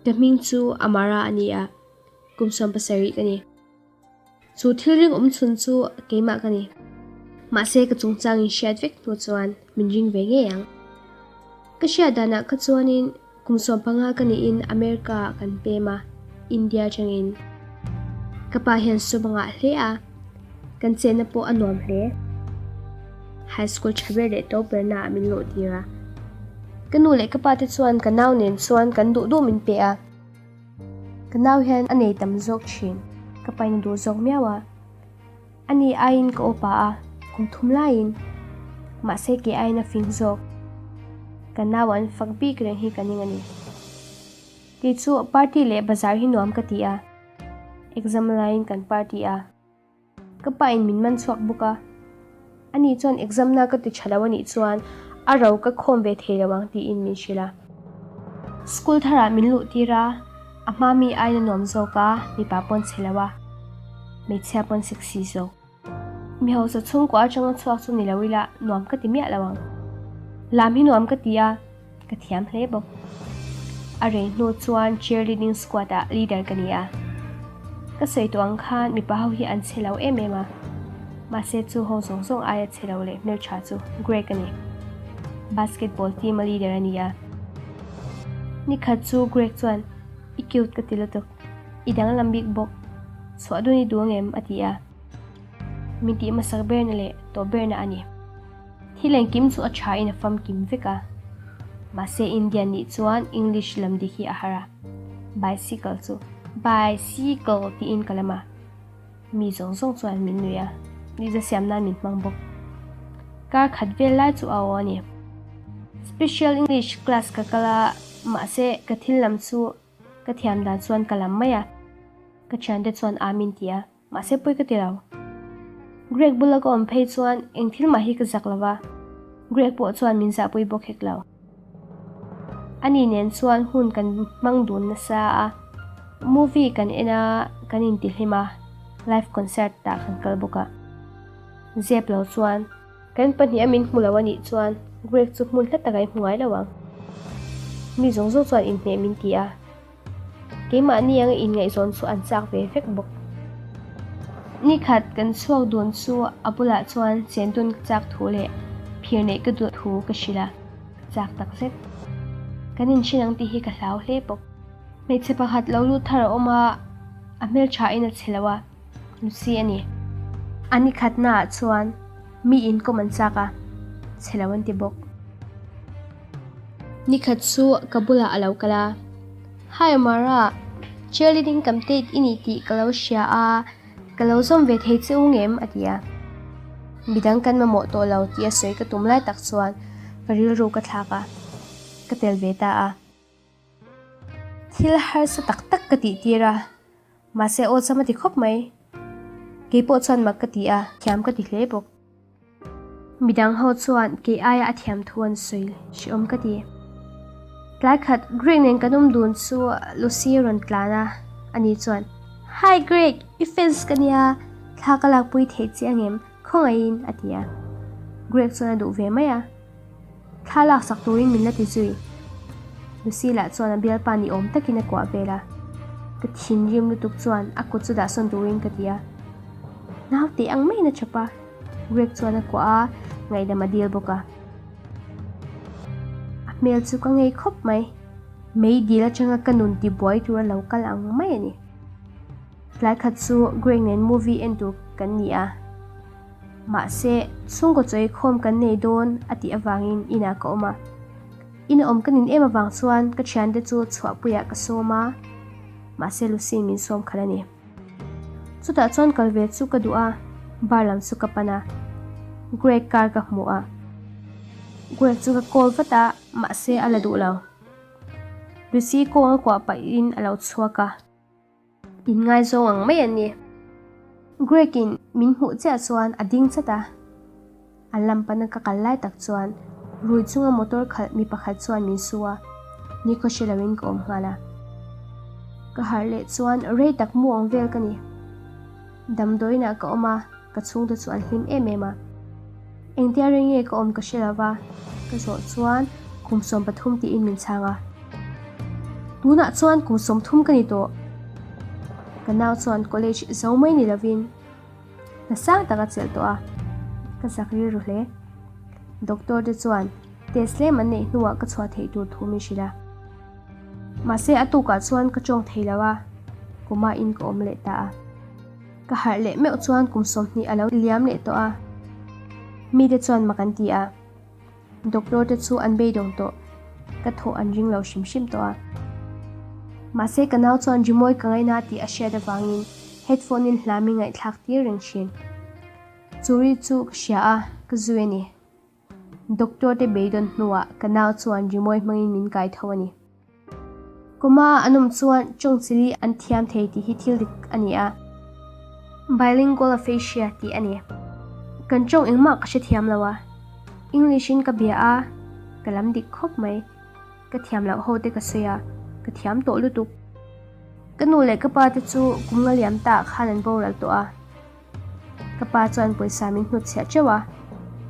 Ka hming chu Amara a ni a, kum 17 ka ni. Chu thil ring awm chhun chu keimah ka ni. Mahse ka chungchang in hriat vek hnu chuan min ring ve ngei ang. Ka hriat danah kha chuanin kum 15 ka niin America ah kan pem a, India atangin. Ka pa hian sum a ngah hle a, kan chenna pawh a nuam hle. High school tha ber leh to berna ah min luh tir a. Ka nu leh ka pa te chuan ka nau nen chuan kan duh duh min pe a. Ka nau hian a nei tam zawk thin, ka pain a duh zawk miau a. Ani aiin ka upa a, kum thum laiin. Mahse ke aiin a fing zawk. Ka nau an fak bik reng hi ka ning a ni. Kei chu party leh bazar hi nuam ka ti a, exam laiin kan party a. Ka pa in min man chhuak bawk a, ani chuan exam na ka ti tha lo anih chuan a ro ka khawm ve thei lo ang tiin min hrilh a. School thar ah min luh tir a, a hma mi aiin a nuam zawk a, mipa pawn chhe lo a, hmeichhia pawn sexy zawk. Mi hausa chhungkua atanga chhuak chu ni lo ila nuam ka ti miah lo ang. Lam hi nuam ka ti a, ka thiam hle bawk. A rei hnu chuan cheerleading squad ah leader ka ni a. Ka sawi tawh ang khan mipa ho hi an chhe lo em em a. Mahse chu ho zawng zawng aia chhe lo leh hmeltha chu Greg a ni. Basketball team a leader a ni a. Nikhat chu Greg chuan I cute ka ti lutuk. I danglam bik bawk. Chhuah dun i duh angem? a ti a. Min tih hmasak berna leh tawh berna a ni. Thil engkim chu a tha in a famkim vek a. Mahse Indian nih chuan English lam dik hi a har a. Bicycle chu Bye-see-cle tiin ka lam a. Mi zawng zawng chuan min nui a, nuihza siam nan min hmang bawk. Kar khat vel lai chu a aw a ni. Special English class ka kal a, mahse ka thil lam chu ka thiam dan chuan ka lam mai a. Ka thiante chuan Amin ti a. Mahse pawi ka ti lo. Greg bula ka awm phei chuan eng thil mah hi ka zak lo va, Greg pawh chuan min zahpui bawk hek lo. Ani nen chuan hun kan hmang dun nasa a, movie kan en a, kan intihlim a, live concert tah kan kal bawk a. Zep lo chuan kan pahnih a min hmu lo a nih chuan Greg chu hmun hla takah i hmu ngai lo ang. Mi zawng zawng chuan inhmeh min ti a. Keimahni anga inngaihzawn chu an chak ve vek bawk. Nikhat kan chhuak dun chu a bulah chuan chendun ka chak thu leh phir neih ka duh thu ka hrilh a, ka chak tak zet. Kan inhrin ang tih hi ka hlau hle bawk. Hmeichhe pakhat lo lut thar a awm a, a hmelthain a chhe lo a, Lucy a ni. A nikhatnaah chuan mi inkawm an chak a, chhe lo an ti bawk. Nikhat chu ka bulah a lo kal a, Hi Amara, cheerleading campaign i ni tih ka lo hria a, ka lo zawm ve thei che u ngem? a ti a. Midang kan mamawh tawh lo tih a sawi ka tum lai tak chuan ka rilru ka thlak a, ka tel ve ta a. Thil harsa tak tak ka tih tir a, mahse aw cham a ti khawp mai. Keipawh chuan mak ka ti a, thiam ka ti hle bawk. Midang ho chuan kei aia a thiam thu an sawi hrehawm ka ti. Tlai khat Greg nen kan awm dun chu Lucy a rawn tlan a, ani chuan, Hi Greg, i fans ka nia, thla ka lakpui thei che angem, khawngaihin a ti a. Greg chuan a duh ve mai a, thla laksak turin min la ti zui. Lucy lah chuan a bialpa ni awm takin a kuah vel a, ka thinrim lutuk chuan a kut chu dahsawn turin ka ti a. Naute ang maiin a chap a. Greg chuan a kuah a, ngaihdam a dil bawk a. A hmel chu ka ngei khawp mai. Mei dil atanga ka nun tibuai tur a lo kal ang mai a ni. Tlai khat chu Greg nen movie en tur kan ni a. Mahse, chhungkaw chawi khawm kan nei dawn a tih avangin inah ka awm a. Ina awm ka nin em avang chuan ka thiante chu chhuahpuiah ka sawm a, mahse Lucy min sawm khalh a ni. Chutah chuan kal ve chu ka duh a, bar lam chu ka pan a, Greg car ka hmu a. Greg chu ka call vat a, mahse a la duh lo. Lucy kawng a kuah pahin a lo chhuak a, inngaizawng ang mai an ni. Greg in min hmuh chiah chuan a ding chat a, an lam pana ka kal lai tak chuan rui chunga motor khalh mi pakhat chuan min su a, nikhaw hre loin ka awm nghal a. Ka harh leh chuan rei tak mu ang vel ka ni. Damdawiinah ka awm a, ka chhungte chu an hlim em em a. Engtia rei nge ka awm ka hre lo va, ka zawh chuan kum 13 tiin min chhang a. Tunah chuan kum 30 ka ni tawh. Ka nau chuan college zo mai ni lovin hna sang tak a chelh tawh a, ka zak rilru hle. Doctor te chuan test tlem an neih hnuah ka chhuah theih tur thu min hrilh a. Mahse a tukah chuan ka tawng thei lo a, kuma in ka awm leh ta a. Ka harh leh meuh chuan kum 20 a lo liam leh tawh a. Mite chuan mak an ti a. Doctor te chu an beidawng tawh, ka thawh an ring lo hrim hrim tawh a. Mahse ka nau chuan rimawi ka ngaina tih a hriat avangin headphone in hla mi ngaihthlak tir reng thin. Chu ri chu ka hria a, ka zui a ni. Doctor te beidawn hnuah ka nau chuan rimawi hmangin min kai tho a ni. Kuma an awm chuan tawng chili an thiam thei tih hi thil dik a ni a, Bilingual aphasia tih a ni. Kan tawng engmah ka hrethiam lo a, English in ka bia a, ka lam dik khawp mai. Ka thiam loh ho te ka sawi a, ka thiam tawh lutuk. Ka nu leh ka pa te chu kum nga liam ta ah khan an boral tawh a. Ka pa chuan pawisa min hnutchhiah teuh a,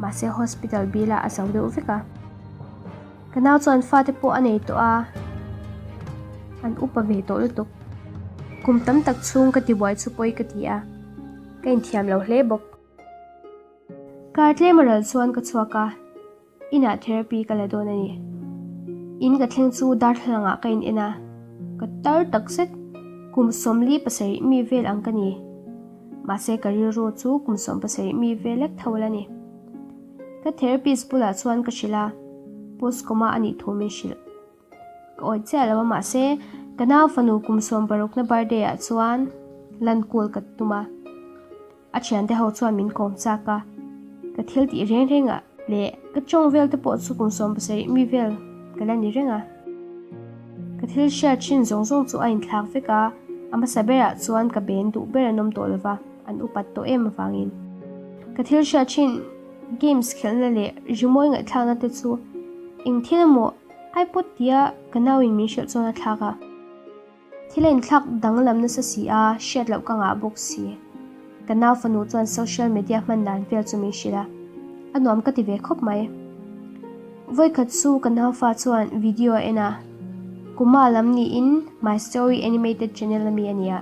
mahse hospital bill ah a zo deuh vek a. Ka nau chuan fate pawh a nei tawh a, an upa ve tawh lutuk. Kum tam tak chhung ka tibuai chu pawi ka ti a, ka inthiam lo hle bawk. Kar tlem a ral chuan ka chhuak a, inah therapy ka la dawn a ni. In ka thleng chu darthlalang ah ka in en a, ka tar tak zet. Kum 47 mi vel ang ka ni. Mahse ka rilru chu kum 17 mi vel lek tho la ni. Ka therapist bulah chuan ka hrilh a, post coma a nih thu min hrilh. Ka awih chiah lo a mahse ka nau fanu kum 60 na birthday ah chuan lan kul ka tum a. A thiante ho chuan min kawm chak a, ka thil tih reng reng ah leh ka tawng vel te pawh chu kum 70 mi vel ka la ni reng a. Ka thil hriat thin zawng zawng chu a inthlak vek a, a hmasa berah chuan ka ben duh ber an awm tawh lova, an upat tawh em avangin. Ka thil hriat thin games khelhna leh rimawi ngaihthlakna te chu eng thil emaw iPod tia ka nauin min hrilh chuan a thlak a. Thil a inthlak danglam nasa si a, hriat loh ka ngah bawk si. Ka nau fanu chuan social media hman dan vel chu min hrilh a, a nuam ka ti ve khawp mai. Vawikhat chu ka nau fa chuan video a en a, Kuma lam niin My Story Animated channel ami a nia.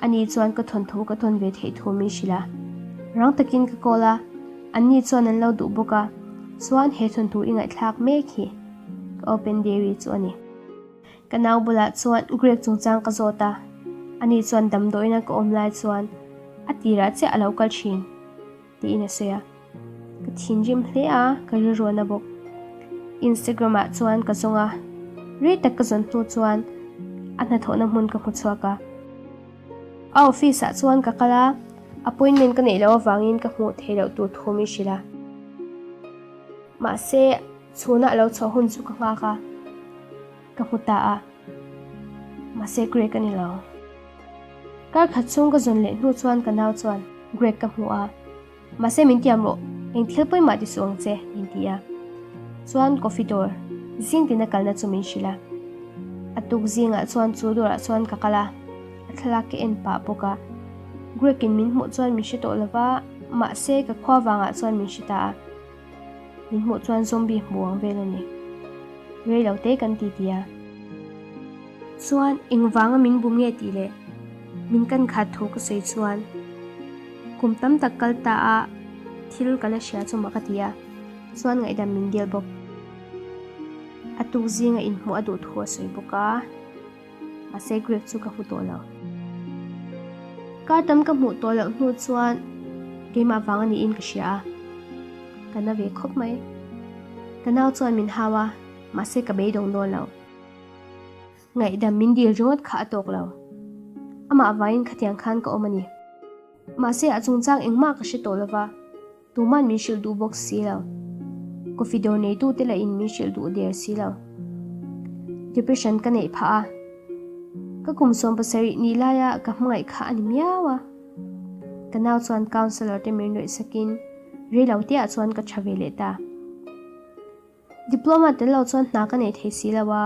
Ani chuan ka thawnthu ka thawn ve theih thu min hrilh a. Rang takin ka call a, anni chuan an lo duh bawk a, chuan he thawnthu i ngaihthlak mek hi ka open diary chu a ni. Ka nau bulah chuan Greg chungchang ka zawt a, ani chuan damdawiina ka awm lai chuan a tirah chiah a lo kal thin tiin a sawi a. Ka thinrim hle a, ka rilru a na bawk. Instagram ah chuan ka zawng a, rei tak ka zawn hnu chuan a hnathawhna hmun ka hmu chhuak a. A office ah chuan ka kal a, appointment ka neih loh avangin ka hmuh theih loh tur thu min hrilh a. Mahse, chhuna a lo chhuah hun chu ka nghak a, ka hmu ta a. Mahse, Greg a ni lo. Kar khat chhung ka zawn leh hnu chuan ka nau chuan Greg ka hmu a. Mahse min tiam rawh, eng thil pawimah ti suh ang che, min ti a. Chuan coffee dawr zing tina kalna chu min hrilh a. A tuk zingah chuan chu dawrah chuan ka kal a, a thlalak ka en pah bawk a. Greg in min hmuh chuan min hre tawh lova, mahse ka khua vangah chuan min hre ta a. Min hmuh chuan zombie hmu ang vel a ni. Rei lo te kan ti ti a. Chuan engvanga min bum nge tih leh min kan khat thu ka sawi chuan kum tam tak kal ta a thil ka la hria chu mah ka ti a, chuan ngaihdam min dil bawk. A tuk zinga inhmuh a duh thu a sawi bawk a, mahse Greg chu ka hmu tawh lo. Kar tam ka hmuh tawh loh hnu chuan keimah vang a niin ka hria a, ka na ve khawp mai. Ka nau chuan min hau a, mahse ka beidawng dawn lo. Ngaihdam min dil ringawt kha a tawk lo. Amah vaiin khatiang khan ka awm a ni. Mahse a chungchang engmah ka hre tawh lova, tuman min hrilh duh bawk si lo. Coffee dawr neitute lahin min hrilh duh der si lo. Depression ka neih phah a, ka kum 17 nih laia ka hmangaih kha a ni miau a. Ka nau chuan counsellor te min rawih sakin rei lo teah chuan ka tha ve leh ta. Diploma tel lo chuan hna ka nei thei si lo a,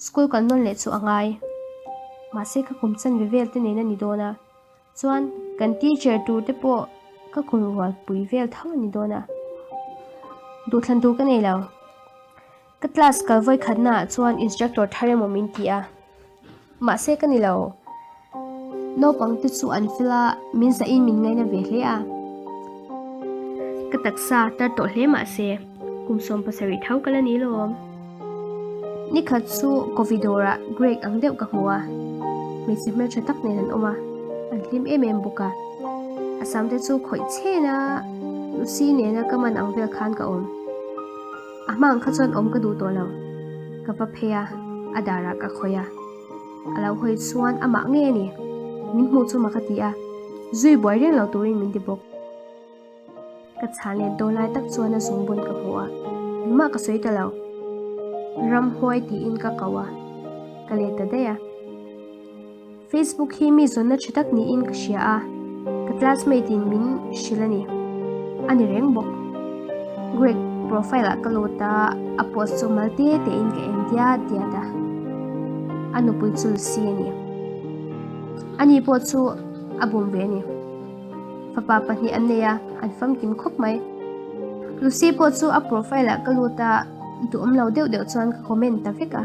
school kal nawn leh chu a ngai. Mahse ka kum chanve vel te nen a ni dawn a, chuan kan teacher tur te pawh ka kum rual pui vel tho a ni dawn a. Duhthlan tur ka nei lo. Ka class kal vawi khatnaah chuan instructor thar emaw min ti a, mahse ka ni lo. Naupang te chu an fel a, min zahin min ngaina ve hle a. Ka taksa tar tawh hle mahse kum 70 tho ka la ni lawm. Nikhat chu coffee dawrah Greg ang deuh ka hmu a, hmeichhe hmeltha tak nen an awm a, an hlim em em bawk a. A sam te chu khawih chhen a, Lucy nena ka man ang vel khan ka awm. A hma ang kha chuan awm ka duh tawh lo. Ka va phei a, a darah ka khawih a. A lo hawi chuan amah ngei a ni. Min hmuh chu mak a ti a, zui buai reng lo turin min ti bawk. Ka chhan let dawn lai tak chuan a zungbun ka hmu a, engmah ka sawi ta lo. Ramhuai tiin ka ko a, ka let ta daih a. Facebook hi mi zawnna tha tak niin ka hria a, ka classmate in min hrilh a ni. A ni reng bawk. Greg profile ah ka lut a, a post chu mal te te in ka en diat diat a. A nupui chu Lucy a ni. Ani pawh chu a bum ve a ni. Fapa pahnih an nei a, an famkim khawp mai. Lucy pawh chu a profile ah ka lut a, duhawm lo deuh deuh chuan ka comment ta vek a.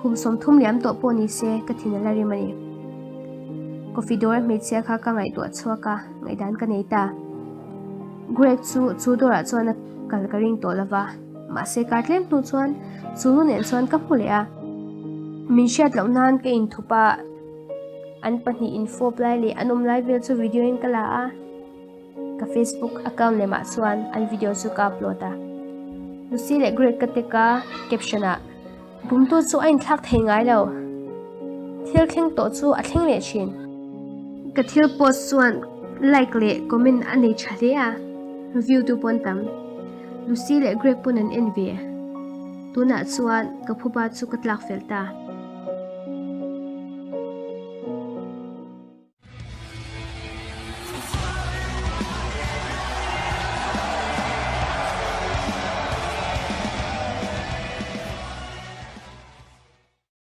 Kum 30 liam tawh pawh ni se ka thin a la rim a ni. Coffee dawr hmeichhia kha ka ngaihtuah chhuak a, ngaihdan ka nei ta. Greg chu chu dawrah chuan a kal ka ring tawh lova, mahse kar tlem hnu chuan chu nu nen chuan ka hmu leh a. Min hriat loh nan ka inthup a. An pahnih infawp lai leh an awm lai vel chu video in ka la a, ka Facebook account lemah chuan an video chu ka upload a. Lucy leh Greg ka tag a, caption ah, Bumtu chu a inthlak thei ngai lo, thil thleng tawh chu a thleng leh thin. Ka thil post chuan like leh comment a nei tha hle a, view tu pawn tam. Lucy leh Greg pawn an en ve. Tunah chuan ka phuba chu ka tlak fel ta.